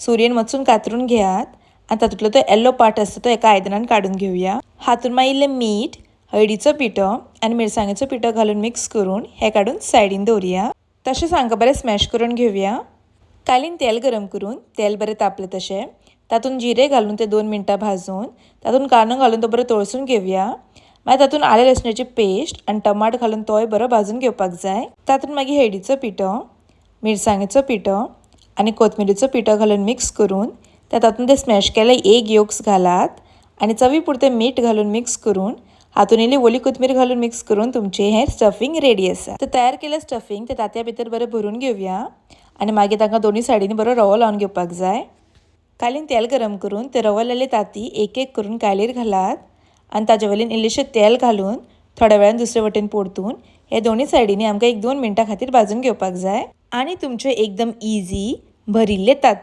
सुरयेन मचून कातरून घेयात आनी तातूंतलो तो येल्लो पार्ट आसता तो एका आयदनान काडून घेवया. हातून मागीर इल्लें मीठ, हळदीचो पिठो आनी मिरसांगेचो पिठो घालून मिक्स करून हे काडून सायडीन दवरुया. तशेंच हांकां बरें स्मॅश करून घेवया. कालीन तेल गरम करून तेल बरें तापलें तशें तातूंत जिरे घालून ते 2 मिनटां भाजून तातूंत कांदो घालून तो बरो तळसून घेवया. मागीर तातूंत आलें लसणाची पेस्ट आनी टमाट घालून तोय बरो भाजून घेवपाक जाय. तातूंत मागीर हळदीचो पिठो, मिरसांगेचो पिठो आनी कोथमिरीचो पिठो घालून मिक्स करून त्या तातूंत ते स्मॅश केल्ले एग योक्स घालात आनी चवी पुरतें मीठ घालून मिक्स करून हातून इल्ली ओली कोथमीर घालून मिक्स करून तुमचें हें स्टफींग रेडी आसा. तर तयार केलें स्टफींग ते तांतया भितर बरें भरून घेवया आनी मागीर तांकां दोनूय सायडींनी बरो रवो लावन घेवपाक जाय. कालीन तेल गरम करून ते रवो लायिल्ले तांती एक एक करून कायलीर घालात आनी ताजे वयल्यान इल्लेशें तेल घालून थोड्या वेळान दुसरे वटेन परतून हे दोनूय सायडींनी आमकां 1-2 मिनटां खातीर भाजून घेवपाक जाय आनी तुमचें एकदम इजी भरिल्लें तांती